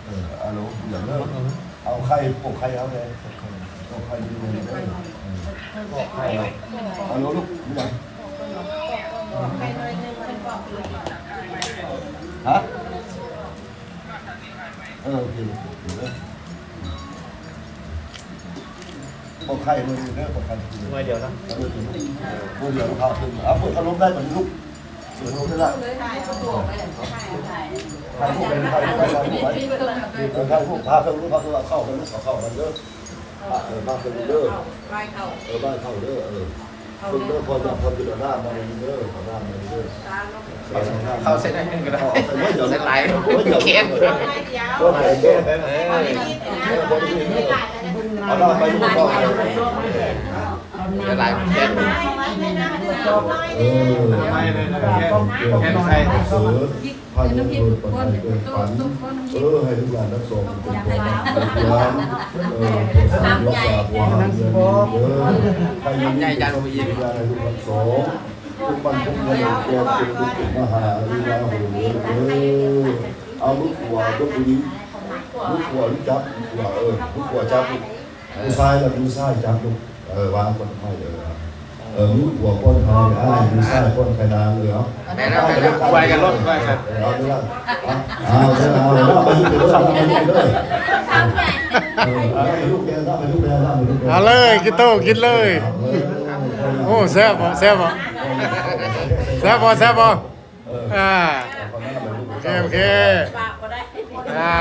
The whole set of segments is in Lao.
ເອີ ອາໂລ ຢ່າເລີກ ເອົາໄຂ່ ປົກໄຂ່ເອົາແດ່ ປົກໄຂ່ຢູ່ເດີ ເອີ ອາໂລລູກ ມີຫຍັງ ຮະ ເອີ ໂອເຄ ເດີ ປົກໄຂ່ໜ່ວຍໜຶ່ງເດີ ປົກໄຂ່ໜ່ວຍໜຶ່ງ ໜ່ວຍດຽວເນາະ ເອີ ໜ່ວຍດຽວ ໜ່ວຍດຽວ ເອົາເປີດພັດລົມໄດ້ບັດນີ້ລູກ ເປີດພັດລົມໄດ້ລະ ຖ່າຍຮູບໄປ ຖ່າຍຮູບໄປ ຖ່າຍຮູບໄປ ເອີ ຖ່າຍຮູບ ພາເຄື່ອງລູກ ພາເຄື່ອງ ເອົາເຂົ້າໄປລູກ ເອົາເຂົ້າໄປເດີ ເອີ ພາເຄື່ອງລູກເດີ ເອີ ບ້ານເຂົ້າເດີ ເອີ ເບິ່ງເດີ ພໍຈະ ພໍຈະເອົານ້ຳມາໃຫ້ເດີ ເອົານ້ຳມາໃຫ້ເດີ ເຂົ້າໃສ່ໜ້ອຍໜຶ່ງກໍໄດ້ ໃສ່ຫຼາຍ ແຂນ ເອົານ້ຳໄປລູກ ເອົານ້ຳໄປ ຫຼາຍໆ ເອີ ແມ່ນ ແມ່ນ ແມ່ນ ໃສ່ ເອີ ໃຫ້ລູກຫຼານທັງສອງເປັນຄົນດີ ເອີ ເພື່ອສ້າງຮັກສາຜົວຮັກເມຍດີເດີ ໃຫ້ມີໃຫຍ່ຈັງອີກ ໃຫ້ລູກທັງສອງ ຄົນບ້ານຄົນເມືອງ ແກ່ຄົນລຸກຂຶ້ນມາຫາອາຍຸວາໂຫເດີ ເອົາມືຂວາຕົບຜູ້ຍິງ ມືຂວາຈັບ ມືຂວາ ເອີ ມືຂວາຈັບ ຜູ້ຊາຍລະມືຊ້າຍຈັບລູກ ເອີ ວາງກົດໄມ້ ເອີ ເອີ ມືຂວາປ້ອນໄຂ່ອ້າຍ ມືຊ້າຍປ້ອນໄຂ່ນາງ ເອີ ເອົາ ແມ່ນແລ້ວ ແມ່ນແລ້ວ ໄວກັນໂລດ ໄວກັນ ເອີ ເອົາເດີ ເອົາເດີ ເອົາເດີ ເອົາເດີ ເອົາເດີ ເອົາເດີ ເອົາເດີ ເອົາເດີ ເອົາເລີຍ ກິນໂຕ ກິນເລີຍ ເອົາເລີຍ ໂອ້ ແຊບບໍ່ ແຊບບໍ່ ແຊບບໍ່ ແຊບບໍ່? ເອີ ອ່າ ໂອເຄ ໂອເຄ ອ່າ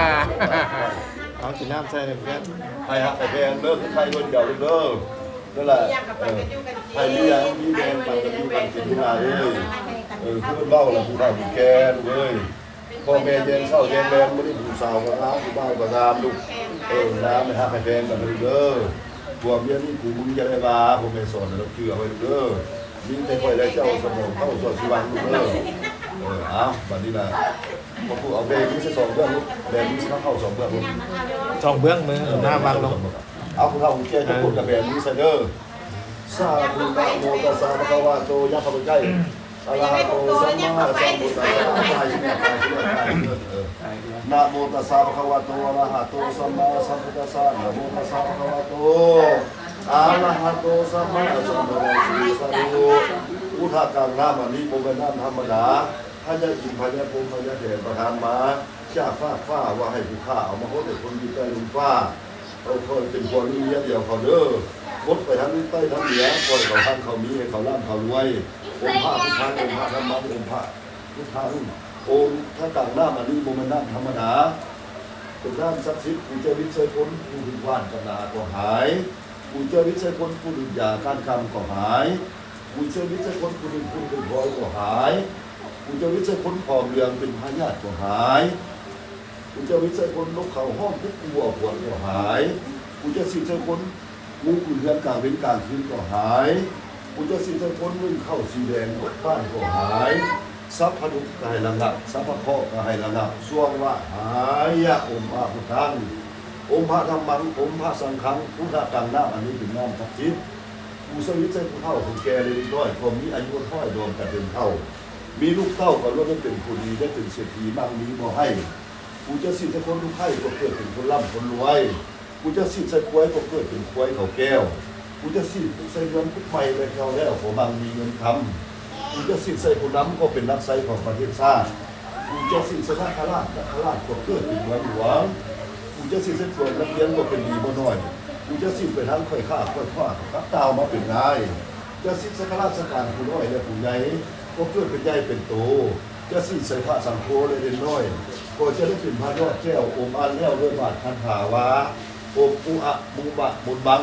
ເອົາກິນນ້ຳໃສ່ເດີເພື່ອນ ໃຫ້ຮັກໃຫ້ແພງເດີ ຄືໄຂ່ໜ່ວຍດຽວເດີ ນັ້ນແຫຼະ ເອີ ໃຫ້ມີຫຍັງມີແຮງປັນກັນຢູ່ກັນກິນເດີ ເອີ ຄືເພິ່ນເວົ້າລະ ຜູ້ເຖົ້າຜູ້ແກ່ລູກເອີຍ ພໍ່ແມ່ແຍງເຊົ້າແຍງແລງ ມື້ນີ້ຜູ້ສາວກໍງາມ ຜູ້ບ່າວກໍງາມລູກ ເອີ ງາມ ໃຫ້ຮັກໃຫ້ແພງກັນເດີ ຜົວເມຍນີ້ກູມຶງຢ່າໄດ້ວ່າ ພໍ່ແມ່ສອນໃຫ້ລູກເຊື່ອໄວ້ລູກເດີ ມີແຕ່ຂ້ອຍແລະເຈົ້າສະເໝີ ເທົ່າສອດຊິຫວັງລູກເດີ ເອີ ເອົາ ບາດນີ້ລະ ມາຜູ້ເອົາແບມືໃສ່ສອງເບື້ອງລູກ ແບມືໃສ່ເຂົ້າສອງເບື້ອງລູກ ສອງເບື້ອງມື ໜ້າວາງລົງ ເອົາຜູ້ເຖົ້າຜູ້ແກ່ຈັກຄົນກະແບມືໃສ່ເດີ ສາທຸ ນະໂມຕັດສະ ພະຄະວະໂຕ ຢ່າເຂົ້າໄປໃກ້ ອະລະຫະໂຕ ສຳມາສຳພຸດທັດສະ ນະໂມຕັດສະ ພະຄະວະໂຕ ອະລະຫະໂຕ ສຳມາສຳພຸດທັດສະ ນະໂມຕັດສະ ພະຄະວະໂຕ ອະລະຫະໂຕ ສຳມາສຳພຸດທັດສະ ສາທຸ ອຸທະກັງ ນ້ຳອັນນີ້ບໍ່ແມ່ນນ້ຳທຳມະດາ ພະຍາອິນ ພະຍາພົມ ພະຍາແຖນປະທານມາຈາກຟາກຟ້າ ວ່າໃຫ້ຜູ້ຂ້າເອົາມາຫົດໃຫ້ຄົນຢູ່ໃຕ້ລຸ່ມຟ້າ ເອົາເຂົາເປັນຜົວເມຍດຽວເຂົາເດີ ຫົດໄປທັງໃຕ້ທັງເໜືອ ປ່ອຍເຂົາຮັ່ງເຂົາມີ ໃຫ້ເຂົາລ່ຳເຂົາລວຍ ອົມພະພຸດທັງ ອົມພະທຳມັງ ອົມພະພຸດທັງ ອົມທະກັງ ນ້ຳອັນນີ້ບໍ່ແມ່ນນ້ຳທຳມະດາ ເປັນນ້ຳສັກສິດ ຜູ້ເຈົ້າວິດໃສ່ຄົນ ຜູ້ຖືກຫວ່ານກັບນາກໍຫາຍ ຜູ້ເຈົ້າວິດໃສ່ຄົນ ຜູ້ດື່ມຢາກ້ານກຳກໍຫາຍ ຜູ້ເຈົ້າວິດໃສ່ຄົນ ຜູ້ດື່ມຝຸ່ນເປັນພອຍກໍຫາຍ ຜູ້ເຈົ້າວິດໃສ່ຄົນ ຜອມເຫຼືອງເປັນພະຍາດກໍຫາຍ ຜູ້ເຈົ້າວິດໃສ່ຄົນ ນົກເຂົາຮ້ອງກຸກກູເອົາຂວັນກໍຫາຍ ຜູ້ເຈົ້າສີດໃສ່ຄົນ ງູຂຶ້ນເຮືອນກາງເວັນກາງຄືນກໍຫາຍ ຜູ້ເຈົ້າສີດໃສ່ຄົນ ໜຶ້ງເຂົ້າສີແດງໝົດບ້ານກໍຫາຍ ສັບພະທຸກກໍໃຫ້ລະງັບ ສັບພະເຄາະກໍໃຫ້ລະງັບ ຊ່ວງວະຫາຍະ ອົມພະພຸດທັງ ອົມພະທຳມັງ ອົມພະສັງຄັງ ພຸດທະກັງ ນ້ຳອັນນີ້ເປັນນ້ຳສັກສິດ ຜູ້ສະຫວິດໃສ່ຜູ້ເຖົ້າຜູ້ແກ່ ແລະ ເດັກນ້ອຍ ກໍມີອາຍຸຮ້ອຍດອມກະເຖິງເຖົ້າ ມີລູກເຕົ້າກໍລ້ວນແຕ່ເປັນຜູ້ດີ ແລະ ເປັນເສດຖີ ໝັ່ງມີບໍ່ໄຮ້ ຜູ້ຈະສີດໃສ່ຄົນລູກໄພ້ ກໍເກີດເປັນຄົນລ່ຳຄົນລວຍ ຜູ້ຈະສີດໃສ່ຄວາຍ ກໍເກີດເປັນຄວາຍເຂົາແກ້ວ ຜູ້ຈະສີດໃສ່ເຮືອນຄຸດໃໝ່ ແລະ ເກົ່າແລ້ວ ກໍໝັ່ງມີເງິນຄຳ ຜູ້ຈະສີດໃສ່ຜູ້ນຳ ກໍເປັນຮັກໄຊຂອງປະເທດຊາດ ຜູ້ຈະສີດໃສ່ນາຄະລາດ ນາຄະລາດກໍເກີດເປັນເມືອງຫຼວງ ຜູ້ຈະສີດໃສ່ຕົວນັກຮຽນກໍເປັນດີບໍ່ໜ້ອຍ ຜູ້ຈະສີດໄປທາງຂ້ອຍຂ້າຂ້ອຍຂວາກໍກັບຕ່າວມາເປັນນາຍ ຈະສີດໃສ່ຂ້າລາຊະການຜູ້ນ້ອຍ ແລະ ຜູ້ໃຫຍ່ ກໍເກີດເປັນໃຫຍ່ເປັນໂຕ ຈະສີດໃສ່ພະສັງໂຄ ແລະ ເດັ່ນນ້ອຍ ກໍຈະໄດ້ເປັນພະຍອດແກ້ວ ອົມອ່ານແລ້ວດ້ວຍບາດຄາຖາວ່າ ໂອມອຸອະມຸມະມຸນມັງ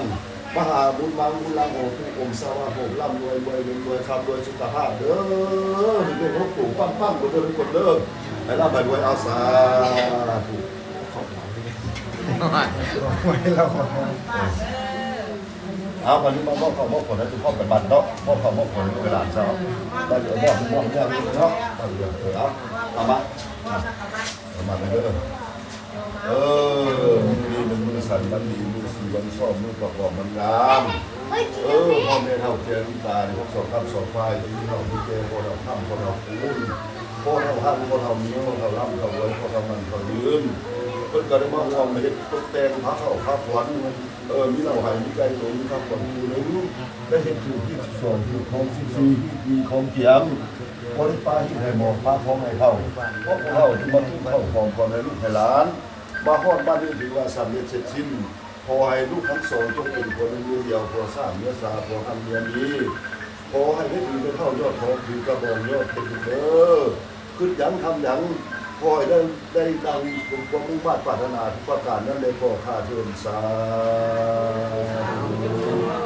ມະຫາມຸນມັງມຸນລັງໂຫຕຸ ອົມສະວະໂຫ ລ່ຳລວຍ ລວຍເງິນລວຍຄຳ ລວຍສຸຂະພາບເດີ ເຮັງໆ ໂຮງໂປ່ງປັງໆ ເດີທຸກຄົນເດີ ໃຫ້ລ່ຳໃຫ້ລວຍ ເອົາ ສາທຸ ເອົາ ບັດນີ້ມາມອບເຂົ້າມອບຂວັນໃຫ້ທຸກຄອບກັນບັດເນາະ ມອບເຂົ້າມອບຂວັນໃຫ້ລູກໃຫ້ຫຼານຊາວ ບັດນີ້ມອບ ມອບ ມອບ ມອບເນາະ ເອີ ເອົາ ເອົາມາ ເອົາມາເດີ ເອີ ມື້ນີ້ແມ່ນມື້ສັນວັນດີ ມື້ສີວັນຊອບ ມື້ປະກອບວັນງາມ ເອີ ພໍ່ແມ່ເຖົ້າແກ່ລຸງຕາ ທັງສອງຂ້າງສອງຝ່າຍ ທີ່ມີເຖົ້າມີແກ່ ພໍ່ເຖົ້າຄ້ຳ ພໍ່ເຖົ້າຄູນ ພໍ່ເຖົ້າຮັ່ງ ພໍ່ເຖົ້າມີ ພໍ່ເຖົ້າລ່ຳ ພໍ່ເຖົ້າລວຍ ພໍ່ເຖົ້າໝັ້ນ ພໍ່ເຖົ້າຍືນ ເພິ່ນກໍໄດ້ມາຮ່ວມເຮັດຕົກແຕ່ງພາເຂົ້າພາຂວັນ ເອີ ມີເຫຼົ້າໄຫ ມີໄກ່ຕົນ ມີພາຂວັນຄູ່ໜຶ່ງ ໄດ້ເຮັດຖືກຮີດສິບສອງ ຖືກຄອງສິບສີ່ ຮີດດີຄອງກຽມ ບໍ່ໄດ້ປາຮີດໃຫ້ໝອກ ປາຄອງໃຫ້ເຖົ້າ ເພາະຜູ້ເຖົ້າຈຶ່ງມາກິນເຂົ້າຫອມກ່ອນໃຫ້ລູກໃຫ້ຫຼານ ມາຮອດບັດນີ້ຖືວ່າສຳເລັດເສັດສິ້ນ. ຂໍໃຫ້ລູກທັງສອງຈົ່ງເປັນຜົວໜຶ່ງມືດຽວ ຜົວສາມເມຍສາ ຜົວຮັ່ງເມຍມີ. ຂໍໃຫ້ແມ່ຖືແມ່ເຖົ້າຍອດທອງ ຖືກະບອງຍອດເພັດເດີ. ຄຶດຫຍັງທຳຫຍັງ ຂໍໃຫ້ໄດ້ ໄດ້ດັ່ງສົມຄວາມມຸ່ງມາດປາດຖະໜາທຸກປະການນັ້ນແດ່ພໍ່ຂ້າເທີ້ນ ສາທຸ.